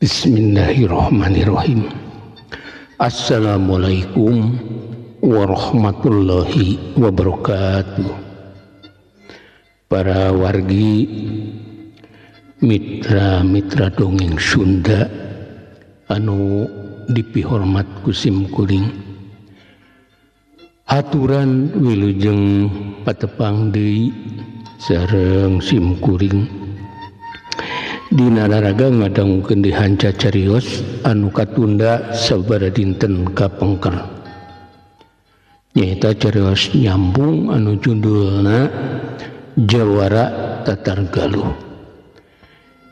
Bismillahirrahmanirrahim. Assalamualaikum warahmatullahi wabarakatuh. Para wargi, mitra-mitra dongeng Sunda anu dipihormat ku sim kuring, haturan wilujeng patepang deui sareng sim kuring dina laraga ngadangukeun di hanca carios anu katunda sabaraha dinten kapengker, nyaeta carios nyambung anu judulna Jawara Tatar Galuh.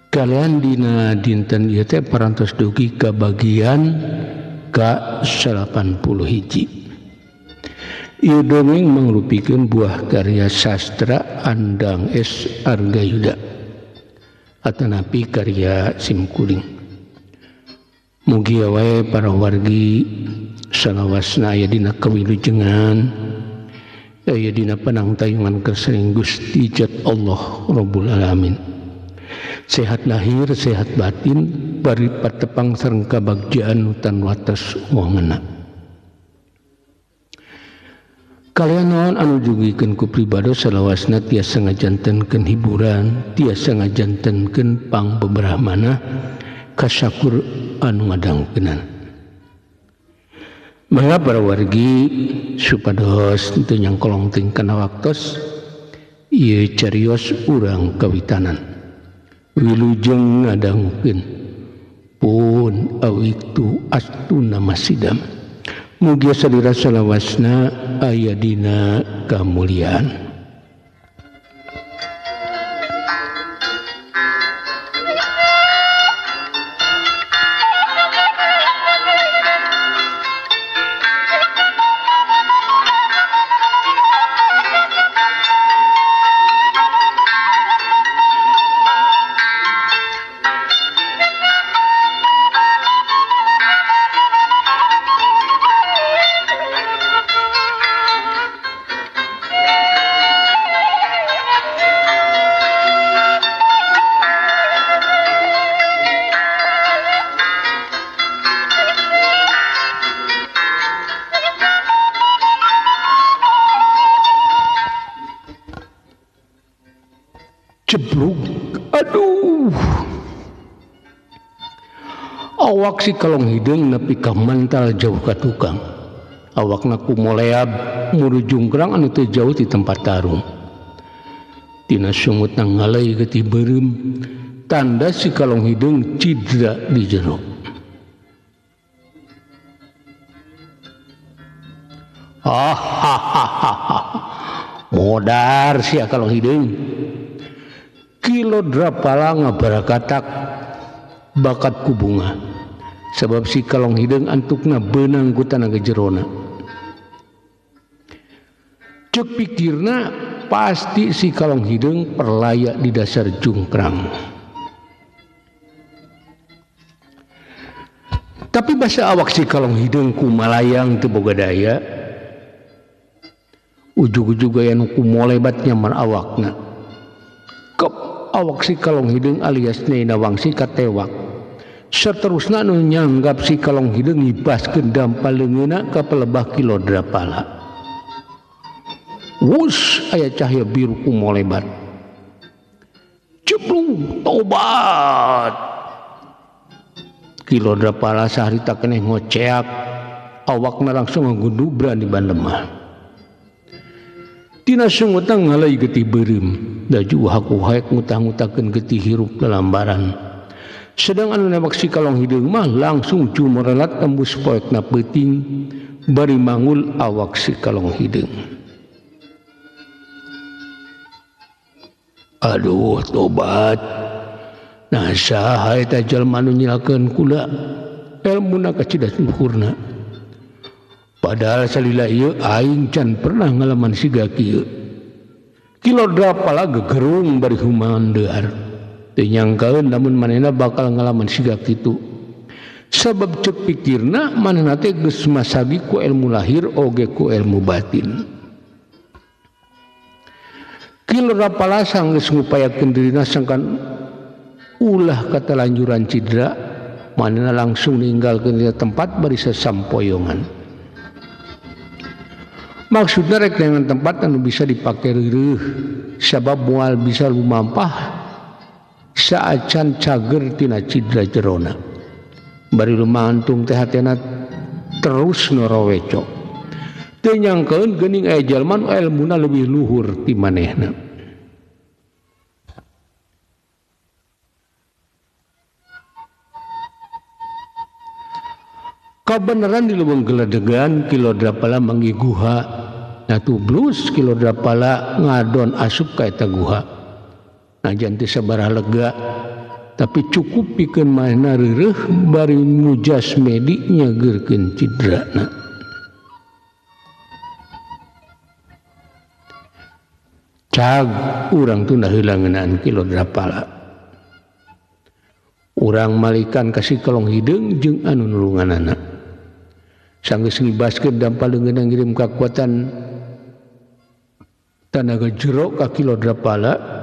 Kalian dina dinten ieu teh parantos dugi ka bagian ka 81. Ieu dongeng mangrupikeun buah karya sastra Andang S. Argayuda atanapi karya simkuring. Mugia wae para wargi salawasna aya dina kawilujengan, aya dina panangtayungan kersering Gusti Jat Allah Rabbul Alamin. Sehat lahir, sehat batin, bari patepang sareng kabagjaan tan wates wangena. Kalian naon anu jugikeun ku pribados salawasna tiasa ngajantenkeun hiburan, tiasa ngajantenkeun pangbeberahmana kasakur anu ngadangkeunana. Mangga para wargi supados teu nyangkolong ting kana waktos ieu carios urang kawitanan. Wilujeng ngadangukeun pun awiktu astuna masidam. Mugia salira salawasna aya dina kamuliaan. Ceblug, aduh, awak si kalong hideung nepi ka mental jauh ka tukang. Awakna kumoleab muru jungkrang anu teu jauh ti tempat tarung. Tina sungutna ngalai getih beureum, tanda si kalong hideung cidra di jero. Ah ha ha ha, modar sia kalong hideung. Kilo Drapala ngabarakatak bakat ku bunga, sebab si kalong hideung antukna beunang ku tanaga jerona. Cek pikirna pasti si kalong hideung perlaya di dasar jungkrang. Tapi basa awak si kalong hideung ku malayang teu boga daya, ujug-ujug aya nu kumolebat nyamar awakna. Kep awak si kalong hideung alias Nyai Nawangsi katewak. Seterusna nu nyanggap si kalong hideung ngibaskeun dampal leungeunna ka pelebah Kilo Drapala. Wus aya cahaya biru kumolebat. Ceblung tobat. Kilo Drapala saharita keneh ngoceak, awakna langsung ngagundubran di bandemah. Tina sungutna ngalai getih beureum, da juha ku haek ngutah-ngutahkeun getih hirup lalambaran. Sedang anu newak si kalong hideung mah langsung jumerelat tembus poekna peuting bari mangul awak si kalong hideung. Aduh tobat. Nah saha eta jalma nu nyilakeun kula elmuna kacida luhurna. Padahal salila ieu aing can pernah ngalaman siga kieu. Kilo Drapala gegerung bari humandear. Teu nyangkaeun lamun manehna bakal ngalaman siga kitu. Sabab ceuk pikirna manehna teh geus masagi ku ilmu lahir oge ku ilmu batin. Kilo Drapala sanggeus ngupayakeun dirina sangkan ulah katalanjuran cidra, manehna langsung ninggalkeun dina tempat bari sasampoyongan. Maksudna rek dengan tempat anu bisa dipake reureuh sabab moal bisa lumampah saacan cager tina cidra jerona. Bari lumantung teh hatena terus noroweco. Teu nyangkeun geuning aya jalma nu elmuna leuwih luhur ti manehna. Kabeneran di leuweung geledegan Kilo Drapala manggih guha. Natublus Kilo Drapala ngadon asup ka eta guha. Najan teu sabaraha lega tapi cukup pikeun manehna reureuh bari mujas medi nyageurkeun cidrana. Cag urang tunda heula ngeunaan Kilo Drapala. Urang malikan ka si kalong hideung jeung anu nulunganana. Sanggeus ngibaskeun dampal leungeunna ngirim kakuatan tanaga jero ka Kilo Drapala.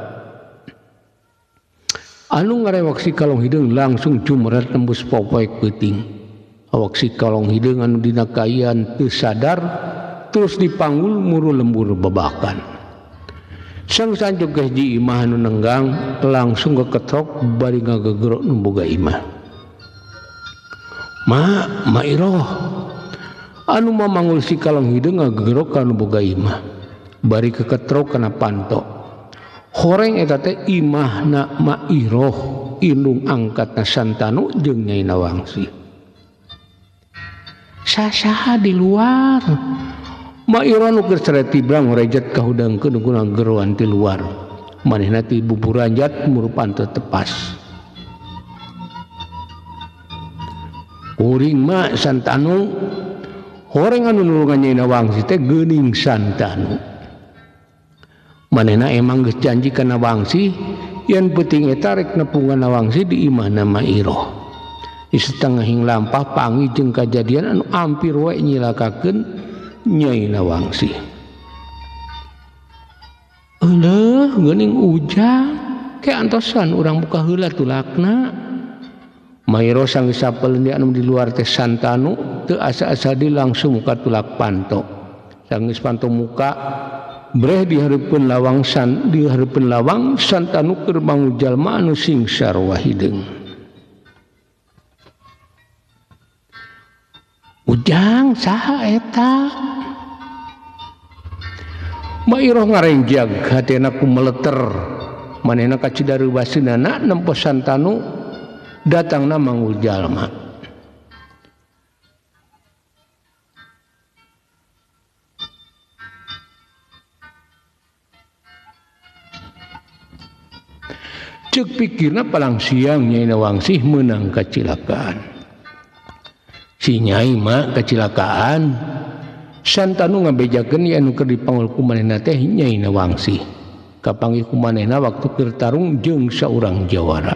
Anu ngarewak si kalong hideung langsung jumeret tembus popoek peuting. Awak si kalong hideung anu dina kaayaan teu sadar terus dipanggul muru lembur babakan. Sang sanjog geus di imah anu nenggang langsung keketrok bari ngagegero nu boga imah. Ma, Ma Iroh. Anu mamangul si kalong hideung ngagegero ka nu boga imah. Bari keketrok kana panto. Horeng eta teh imahna Ma Iroh indung angkatna Santanu jeung Nyai Nawangsi. Sasaha di luar. Ma Iroh nu keur sare tibrang ngorejat kahudangkeun guna geroan ti luar. Manehna ti buburanjat murupan teu tepas. Kuring ma Santanu. Horeng anu nulungan Nyai Nawangsi teh geuning Santanu. Manehna emang geus janji ka Nawangsi yen peuting eta rek nepungan Nawangsi di imahna Ma Iroh. Di setengahing lampah pangi jeung kajadian anu ampir we nyilakakeun Nyai Nawangsi. Euleuh geuning ujang ke antosan urang buka heula tulakna. Ma Iroh sanggeus sapeleun anu di luar teh Santanu teu asa-asa di langsung muka tulak panto. Sanggeus panto muka breh di hareupeun lawang san di hareupeun lawang Santanu keur mangu jalma anu sing sarua hideung. Ujang saha eta? Ma Iroh ngarengjag hatena ku meleter. Manehna kacida reuwaseunana nempo Santanu datangna manggul jalma. Ceuk pikirna palang siang Nyai Nawangsih meunang kacilakaan. Si Nyai mah kacilakaan. Santanu ngabejakeun anu keur dipanggul ku manehna teh Nyai Nawangsih. Kapanggih ku manehna waktu keur tarung jeung saurang jawara.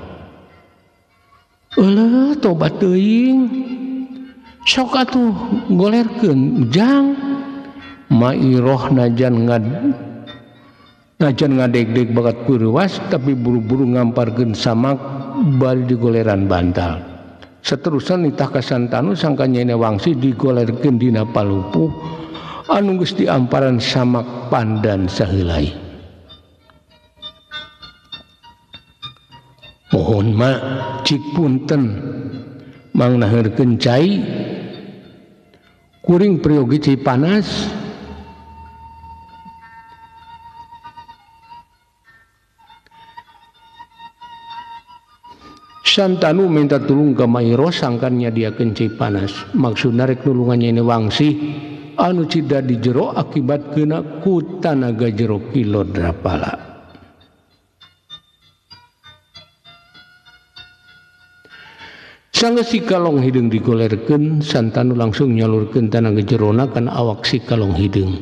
Euleuh tobat teuing. Sok atuh golerkeun ujang. Ma Iroh najan ngadeg-deg bakat peurewas tapi buru-buru ngamparkeun samak bari digoleran bantal. Seterusna nitah ka Santanu sangka Nyai Nawangsi digolerkeun dina palupuh anu geus diamparan samak pandan saheulai. Mohon ma cik punten mangnaheurkeun cai kuring priyogi cai panas. Santanu minta tulung ka Mairo sangkan nyadiakeun cai panas. Maksudna rek nulungan Nyai Nawangsih anu cida di jero akibat kena ku tanaga jero Ki Lodrapala. Sanggeus si kalong hideung digolerkeun, Santanu langsung nyalurkeun tanaga jerona kana awak si kalong hideung.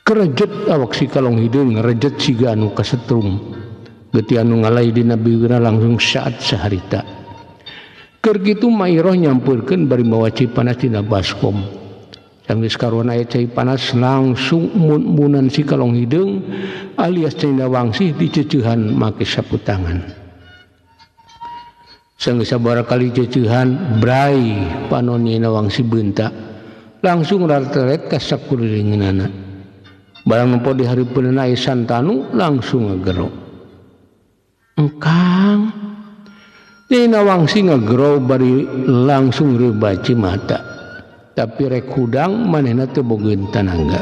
Kerejet awak si kalong hideung rejet siga anu kasetrum. Geti anu ngalai dina biwira langsung saat saharita. Keur kitu Mairoh nyampeurkeun bari mawa cai panas dina baskom. Sanggeus karuan aya cai panas langsung mun-munan si kalong hideung alias Nyai Nawangsih diceceuhan make sapu tangan. Sanggeus sabaraha kali ceceuhan brai panon Nyai Nawangsih beunta langsung rarteret ka sakulilingeunana. Barang nempo di hareupeunna aya Santanu langsung ngagero. Engkang Nyai Nawangsih ngagero bari langsung reubaci mata. Tapi rek hudang manehna teu bogeun tanaga.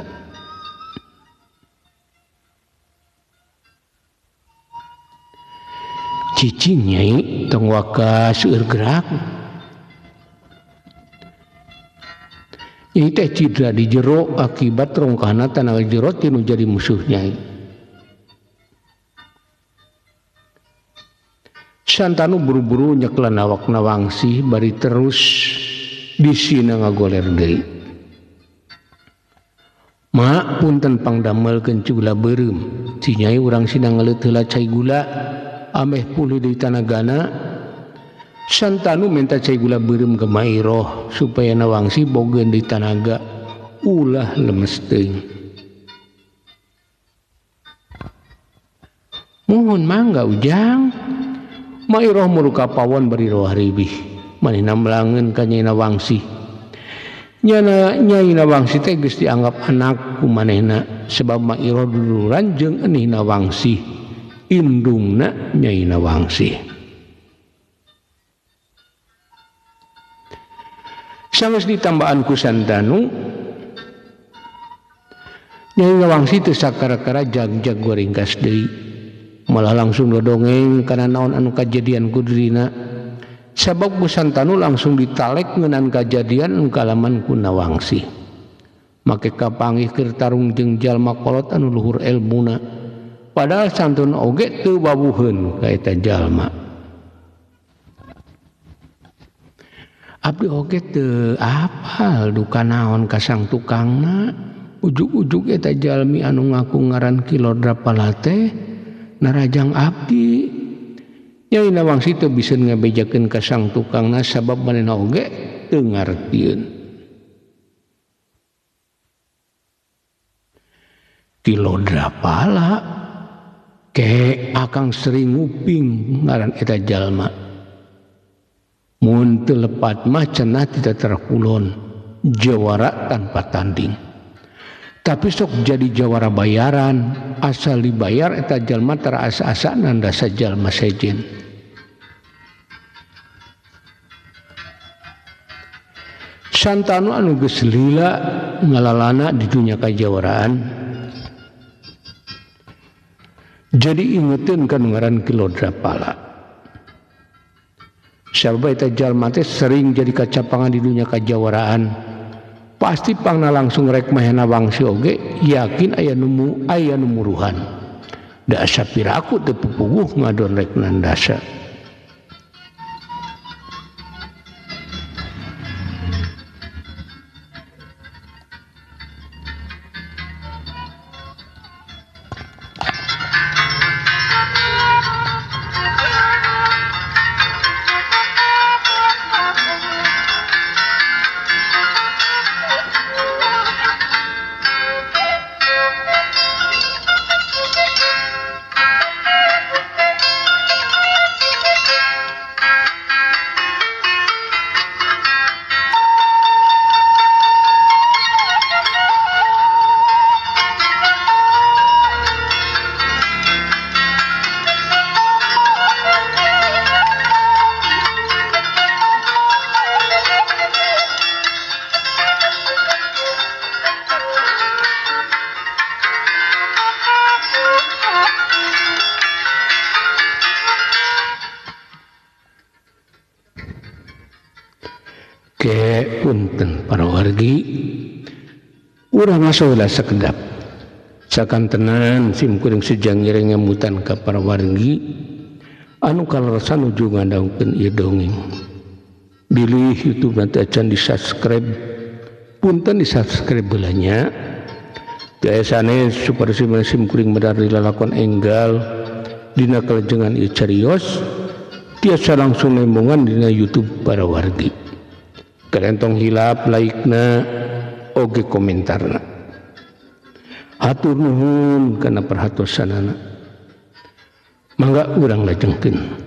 Cicing Nyai tong waka seueur gerak. Nyai teh cidra di jero akibat rongkahna tanaga jero tinu jadi musuh Nyai. Santanu buru-buru nyeklan awak Nawangsih bari terus disina ngagoler deui. Mak punten pangdamelkeun cugula beureum. Si Nyai urang sina ngaleut heula cai gula ameh pulih deui tanagana. Santanu minta cai gula beureum ke Mairoh supaya Nawangsih bogeun di tanaga ulah lemes teuing. Mohon mangga Ujang. Mairoh muruka pawon bari roh ribih. Manehna melangeun ka Nyai Nawangsih. Nyai Nawangsih teh geus dianggap anak ku manehna sebab Mairoh duluran jeung Enih Nawangsih, indungna Nyai Nawangsih. Sanggeus ditambaan ku Santanu, Nyai Nawangsih teu sakara-kara jag-jag goringkas deui. Malah langsung dodongeng kana naon anu kajadian ku dirina. Sabab ku Santanu langsung ditalek ngeunaan kajadian anu kalaman ku Nawangsih. Make kapanggih keur tarung jeung jalma kolot anu luhur elmuna. Padahal Santanu oge teu wawuheun ka eta jalma. Abdi oge teu apal duka naon ka sang tukangna. Ujug-ujug eta jalmi anu ngaku ngaran Ki Lodrapala teh narajang abdi. Nyai Nawangsih teu bisa ngabejakeun ka sang tukangna sabab manehna oge teu ngartieun. Ki Lodrapala ke akang sering nguping ngaran eta jalma. Mun teu lepat mah cenah ti Tatar Kulon, jawara tanpa tanding. Tapi sok jadi jawara bayaran, asal dibayar eta jalma tara asa-asa nandasa jalma sejen. Santanu anu geus lila ngalalana di dunya kajawaraan. Jadi ingetin kan ngaran Ki Lodrapala. Sabab eta jalma teh sering jadi kacapangan di dunya kajawaraan. Pasti pangna langsung rek mah Nawangsih oge yakin aya nu aya nu muruhan. Da asa piraku teu pupuguh ngadon rek nandasa. Punten para wargi, urang ngaso heula sakedap. Sakantenan sim kuring sejang ngiring ngemutan ka para wargi anu kaleresan nuju ngadaungkeun ieu dongeng. Bilih YouTube nanti acan di-subscribe, punten di-subscribe heula nya. Teu aya sanes supaya sim kuring medar dilalakon enggal dina kalejengan ieu carios tiasa langsung nembongan dina YouTube para wargi. Kalian tong hilap like-na oge komentarna. Hatur nuhun kana perhatosanana. Mangga urang lajengkeun.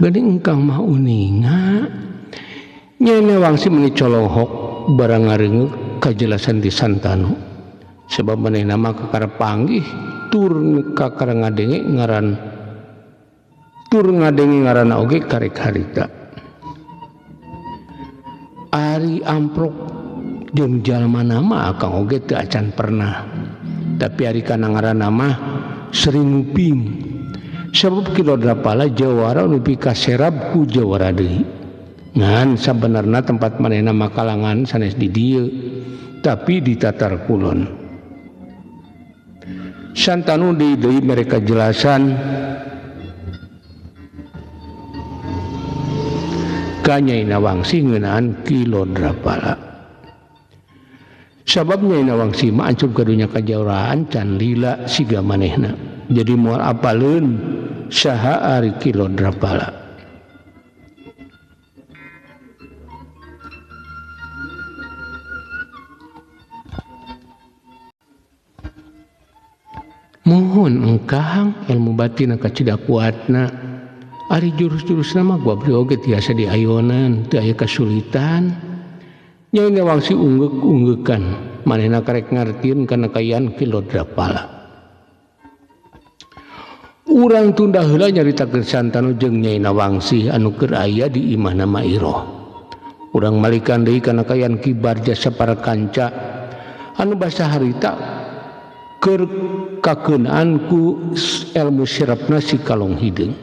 Geuning engkang mah uninga Nyai Nawangsi meuni colohok barang ngareungeuk kajelasan di Santanu sebab manehna mah kakara panggih tur kakara ngadenge ngaran tur ngadenge ngaranna oge karek harita. Ari amprok jeung jalma nama akang oge teu acan pernah, tapi ari kana ngaranna mah sering nguping. Sebab Ki Lodrapala jawara nu pikaserab ku jawara deui. Ngan sabenerna tempat manehna makalangan sanes di dieu, tapi di Tatar Kulon. Santanu deui deui mereka jelasan ka Nyai Nawangsi ngeunaan Ki Lodrapala. Sabab Nyai Nawangsi mah ancub ka dunya kajawaraan can lila siga manehna. Jadi moal apaleun saha ari Ki Lodrapala. Mohon engkang ilmu batin kacida kuatna. Ari jurus-jurusna mah gua abdi oge tiasa diayonan, teu aya kasulitan. Nyai Nawangsi unggeuk-unggeukan, manehna karek ngartieun kana kaayaan Ki Lodrapala. Urang tunda heula nyaritakeun Santanu jeung Nyai Nawangsi anu keur aya di imahna Mairoh. Urang malikan deui kana kaayaan Ki Barja sapara kanca anu basa harita keur kakeunaan ku ilmu sirapna si Kalong Hideung.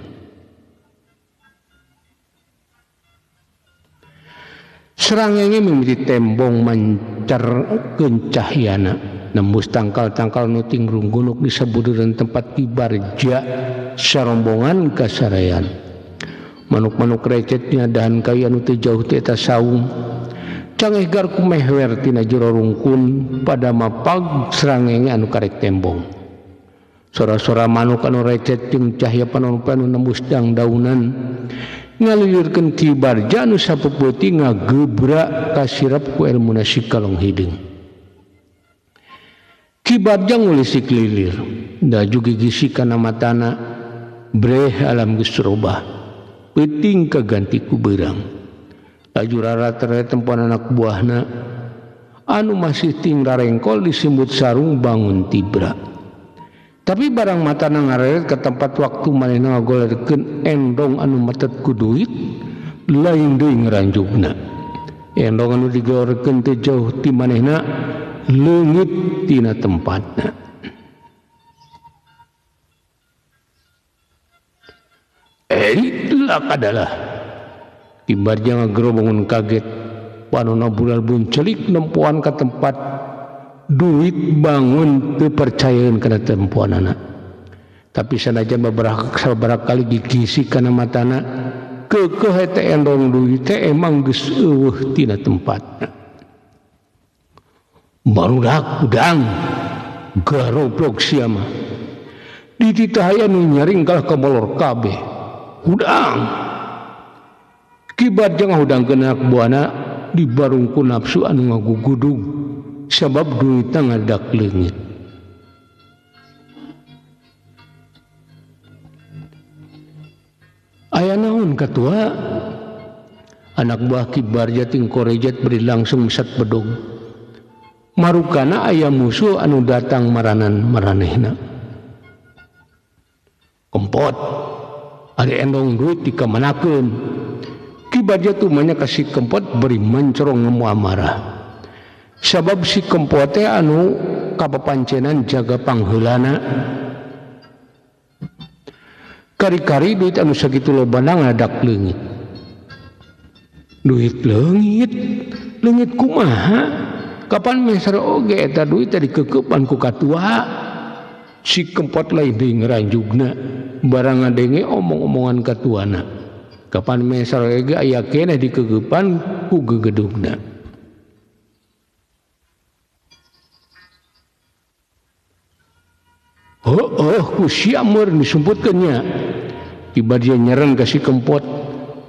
Serangenge mimiti tembong mancar cahyana nembus tangkal-tangkal nu tingrung gunuk di sabudureun tempat Ki Barja sarombongan kasarayan. Manuk-manuk recetnya dahan kayu anu teu jauh ti eta saung. Cangeh gar kumehwer tina jero rungkun pada mapag serangenge anu karek tembong. Sora-sora manuk anu recet jeung cahya panon-panon nembus dangdaunan ngalilirkeun Ki Barja anu sapeupeutih ngagebrak kasirap ku elmuna si Kalong Hideung. Ki Barja ngulisik lilir, daju gigisi kana matana, breh alam geus robah, peuting kaganti ku beurang. Laju raratere tempoan anak buahna, anu masih ting rarengkol disimbut sarung bangun tibra. Tapi barang matana ngareret ke tempat waktu manehna ngagolerkeun endong anu metet ku duit, lain deui ngaranjugna. Endong anu digolerkeun teu jauh ti manehna, leungit tina tempatna. Itulah kadalah. Ki Barja ngagero bangun kaget. Panona bulal buncelik nempoan ka tempat duit bangun teu percayaeun kana tempoanana. Tapi sanajan beberapa kali gigisi kana matana, keukeuh eta endong duit teh emang geus eueuh tina tempatna. Barudak udang garoblok sia mah. Dititah aya nu nyaring kalah ka molor kabeh. Hudang. Ki Barja ngahudangkeun anak buahna dibarung ku nafsu anu ngagugudug sabab duitna ngadak leungit. Aya naon katua? Anak buah Ki Barja ting Korejat beri langsung mesat bedog. Marukana aya musuh anu datang maranan maranehna. Kempot, ari endong duit dikamanakeun. Ki Barja tumanya ka si Kempot beri mencorong ngemu amarah. Sabab si Kempot teh anu kapapancenan jaga pangheulana. Kari-kari duit anu sakitu lobana ngadak leungit. Duit leungit, leungit kumaha? Kapan meser oge eta duit teh dikeukepan ku katua? Si Kempot lain deui ngaranjugna, barang ngadenge omong-omongan katuana. Kapan meser oge aya keneh dikeukepan ku gegedugna. Heueuh ku sia meureun disumputkeun nya. Ki Barja nyereng ka si Kempot,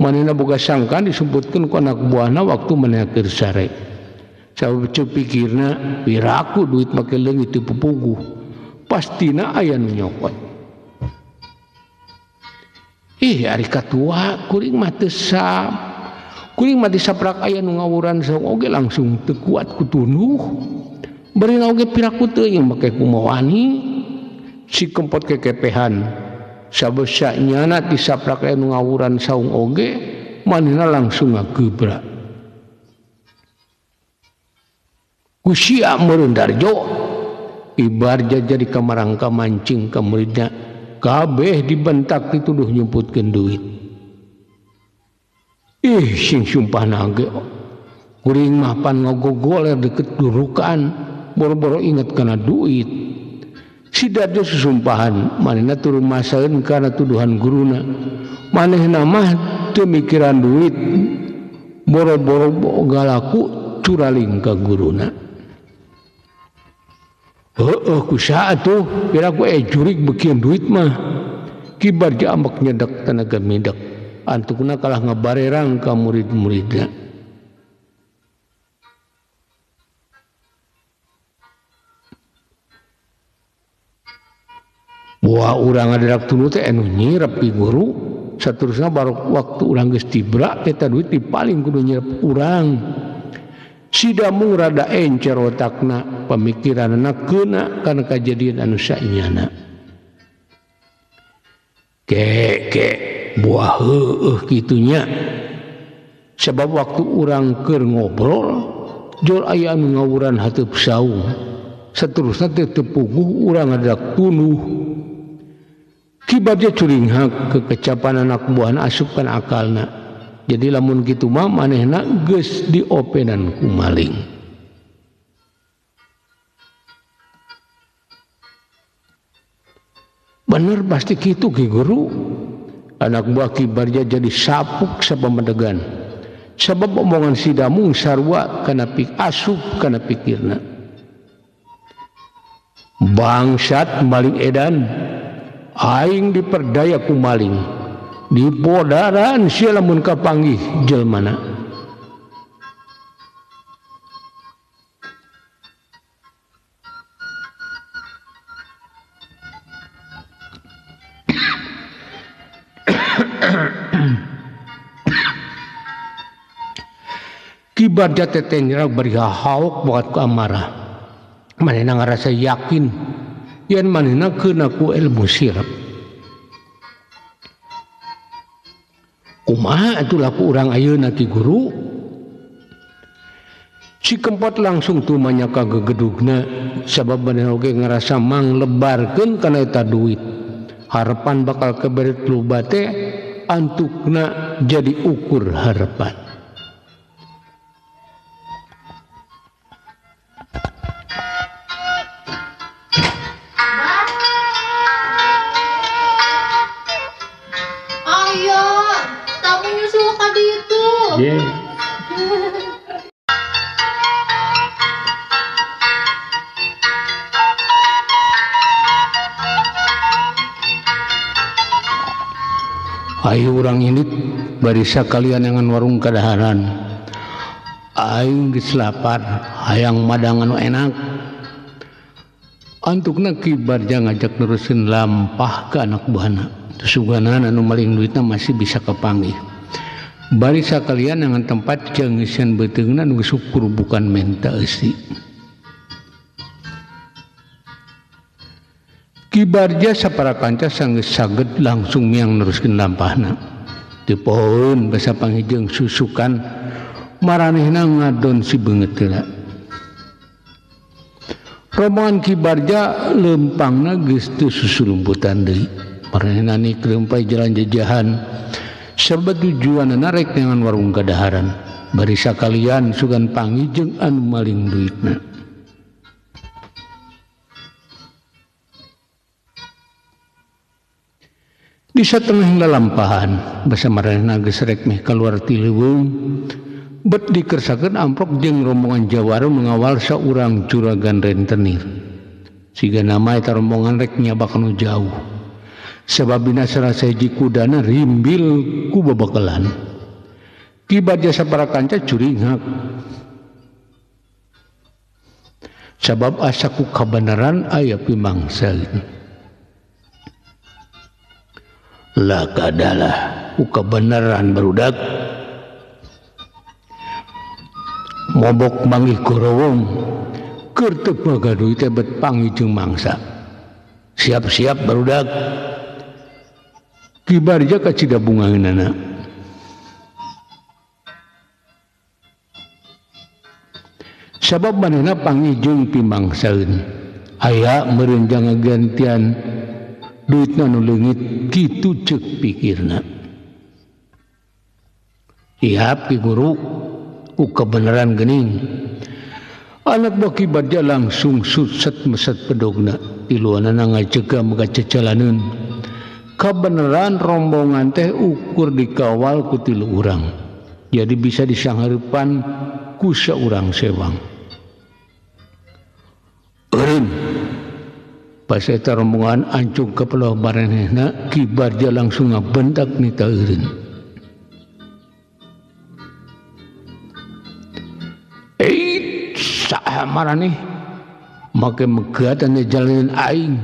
manehna boga sangkaan disumputkeun ku anak buahna waktu manehna keur sare. Sabab ceuk pikirna piraku duit make leungit teu pupuguh. Pastina aya nu nyokot. Ih ari katua kuring mah teu sap. Kuring mah disaprak aya nu ngawuran saung oge langsung teu kuat kutunuh. Barina oge piraku teuing make kumawani. Si Kempot kekepehan sabesa nyana disaprak aya nu ngawuran saung oge manehna langsung ngagebrak. Ku sia meureun Darjo. Ki Barja jadi kamarangka mancing ka muridna kabeh dibentak dituduh nyumputkeun duit. Ih sing sumpahna ge kuring mah pan ngagogoler deket durukan boro-boro inget kana duit. Si Darjo susumpahan manehna turun masaeun kana tuduhan guruna. Manehna mah teu mikiran duit boro-boro boga laku curaling ka guruna. Heueuh ku saha atuh piraku jurig beukian duit mah. Ki Barja ambek nyedek tenaga midek antukna kalah ngabarerang ka murid-muridna. Wah urang ngadadak tulu teh anu nyirep ki guru saterusna baru waktu urang geus tibra eta duit dipaling kudu nyirep urang. Si Damung rada encer otakna pamikiranna keuna kana kajadian anu sainyana. Ke ke buah heueuh kitunya. Sebab waktu urang keur ngobrol jol aya anu ngawuran hateup saung. Saterusna teh teu puguh urang ngadadak tunuh. Ki Barja curinghak kekecapan anak buahna asup kana akalna. Jadi lamun kitu mah manehna geus diopenan ku maling. Bener pasti kitu Ki Guru. Anak buah Ki Barja jadi sapuk sapamedegan. Sabab omongan si Damung sarua kana asup kana pikirna. Bangsat maling edan. Aing diperdaya ku maling. Dipodaran sia lamun kapanggih jelmana. Ki Barja teteh nyerang bari haok banget ku amarah. Manehna ngarasa yakin yen manehna keuna ku ilmu sirep. Kumaha atuh laku urang ayeuna Ki Guru? Si Kempot langsung tumanya ka gegedugna sabab manehna oge ngarasa manglebarkeun kana eta duit. Harapan bakal keberet loba teh antukna jadi ukur harapan. Yeah. Ayo urang indit bari sakalian ngan warung kadaharan. Aing geus lapar, hayang madang anu enak. Antukna Ki Barja ngajak nerusin lampah ke anak buahna. Suganan anu maling duitna masih bisa kepanggih. Bari sakalian dengan tempat jangisian beuteungna nu syukur bukan menta eusi. Ki Barja sapara kanca sanggeus saged langsung miang neruskeun lampahna. Teu pohoeun basa panghijeng susukan maranehna ngadon si beungeut heula. Rombongan Ki Barja leumpangna geus teu susulumputan deui. Maranehna nikreumpay jalan jajahan sabab tujuanna rek neangan warung kadaharan. Bari sakalian sugan panghijeng anu maling duitna. Di satengah lalampahan basa maranehna geus rek meh kaluar ti leuweung bet dikersakeun amprok jeung rombongan jawara mengawal saurang juragan rentenir. Siga nama eta rombongan rek nyabak nu jauh. Sebab dina sarasa hiji kudana rimbil ku babakelan. Ki Barja sapara kanca curinghak. Sabab asa ku kabeneran aya pimangsa. Lah kadalah ku kebenaran barudak. Mobok manggih gorowong keur teu boga duit teh bet panggih jeung mangsa. Siap-siap barudak. Ki Barja kacida bungaheunana. Sabab manehna panggih jeung pimangsaeun. Aya meureun jang ngagantian duitna nu leungit kitu ceuk pikirna. Ihap Ki Guru ku kebenaran geuning. Anak buah Ki Barja langsung sutset meset pedogna. Tiluanana ngajega mega cecalaneun. Kebenaran rombongan teh ukur dikawal ku tilu urang. Jadi bisa disanghareupan ku saurang sewang. Eureun. Pas eta rombongan ancung ka peloh maranehna, Ki Barja langsung ngabentak nita eureun. Saha maraneh make megatan jalanan aing.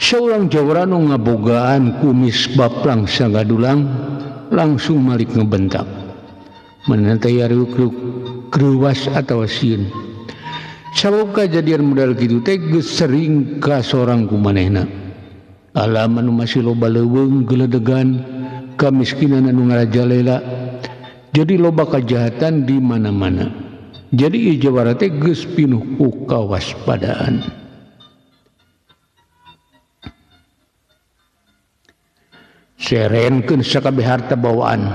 Saurang jawara nu ngabogaan kumis baplang sagadulang langsung malik ngebentak. Manehna teh yariuk kreuwas atawa sieun. Sabab kajadian model kitu teh geus sering ka sorang ku manehna. Alam anu masih loba leuweung geledegan, kamiskinan anu ngarajalela. Jadi loba kajahatan di mana-mana. Jadi ieu jawara teh geus pinuh ku kawaspadaan. Serenkeun sakabeh harta bawaan,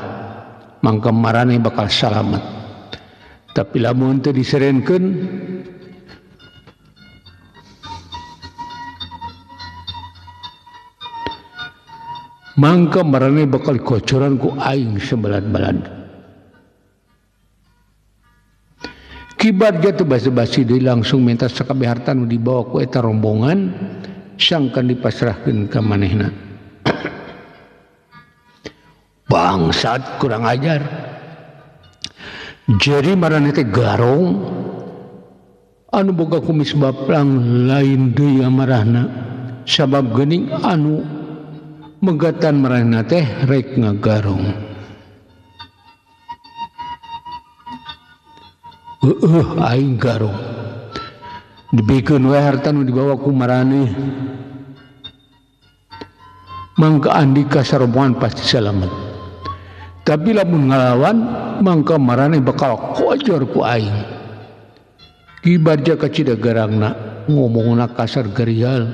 mangka maraneh bakal salamet. Tapi lamun teu diserenkeun, mangka maraneh bakal kocoran ku aing sebalad-balad. Ki Barja teu basa-basi deui langsung minta sakabeh harta nu dibawa ku eta rombongan sangkan dipasrahkeun ka manehna. Bangsat kurang ajar. Jadi maraneh teh garong anu boga kumis baplang lain deui amarahna. Sabab geuning anu megatan maranehna teh rek ngagarong. Heueuh aing garong. Dibikeun we harta nu dibawa ku maraneh. Mangka andika sarombongan pasti salamet. Tapi lamun ngalawan mangka maraneh bakal kojor ku aing. Ki Barja kacida garangna ngomongna kasar gerial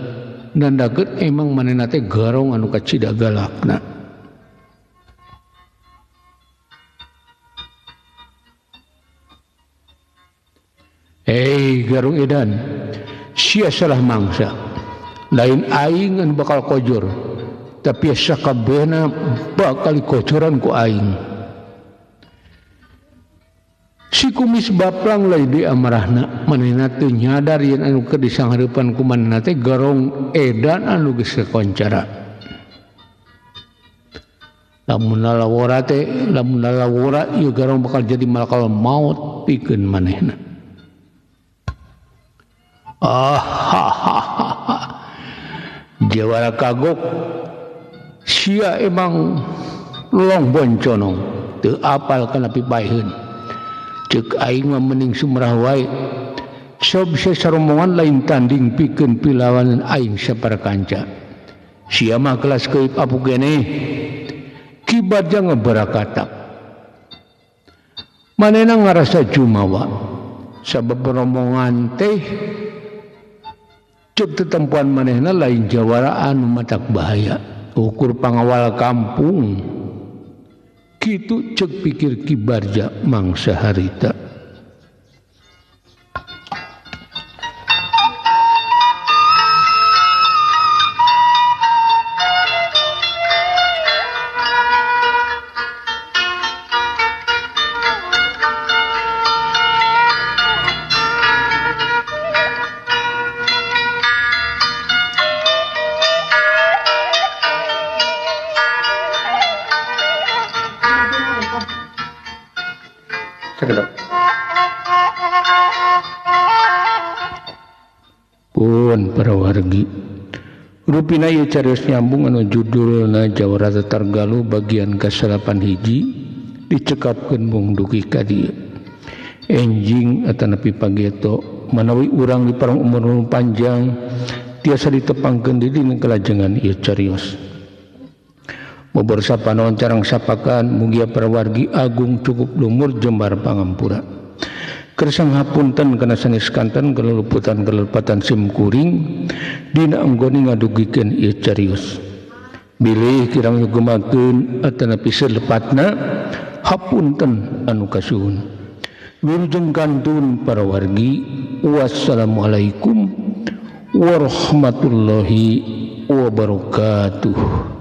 nandakeun emang manehna teh garong anu kacida galakna. Hei garong edan, sia salah mangsa. Lain aing anu bakal kojor, tapi sakabehna bakal kocoran ku aing. Si kumis baplang lain di amarahna, manehna teu nyadar yen anu keur disanghareupan ku manehna teh garong edan anu geus kakoncara. Lamun lalawora teh lamun lalawora ieu garong bakal jadi malakal maut pikeun manehna. Ah ha ha ha. Jawara kagok sia emang long bonconong teu apal kana pipaeheun. Ceuk aing mah mending sumrah wae. Sob sarombongan lain tanding pikeun pilawanan aing saparkanca. Sia mah kelas keip apu keneh. Ki Barja ngeberakatak. Manehna ngarasa jumawa sabab rombongan teh ceuk tetempuan manehna lain jawara anu matak bahaya. Ukur pangawal kampung. Kitu ceuk pikir Ki Barja mangsa harita. Pun para wargi rupina ieu carios nyambung anu judulna Jawara Tatar Galuh bagian ka-8 hiji dicekapkeun mung dugi ka dieu. Enjing atanapi pageto manawi urang di parang umur panjang tiasa ditepangkeun di dina kalajengan ieu carios. Bobor sapanon carang sapakan mugia para wargi agung cukup lumur jembar pangampura. Kersang hapunten kana sanes kanten keluluputan kelepatan sim kuring dina anggone ngadugikeun ieu carios. Bilih kirang nyugemakeun atanapi selepatna hapunten anu kasuhun. Wilujeng kantun para wargi. Wassalamualaikum warahmatullahi wabarakatuh.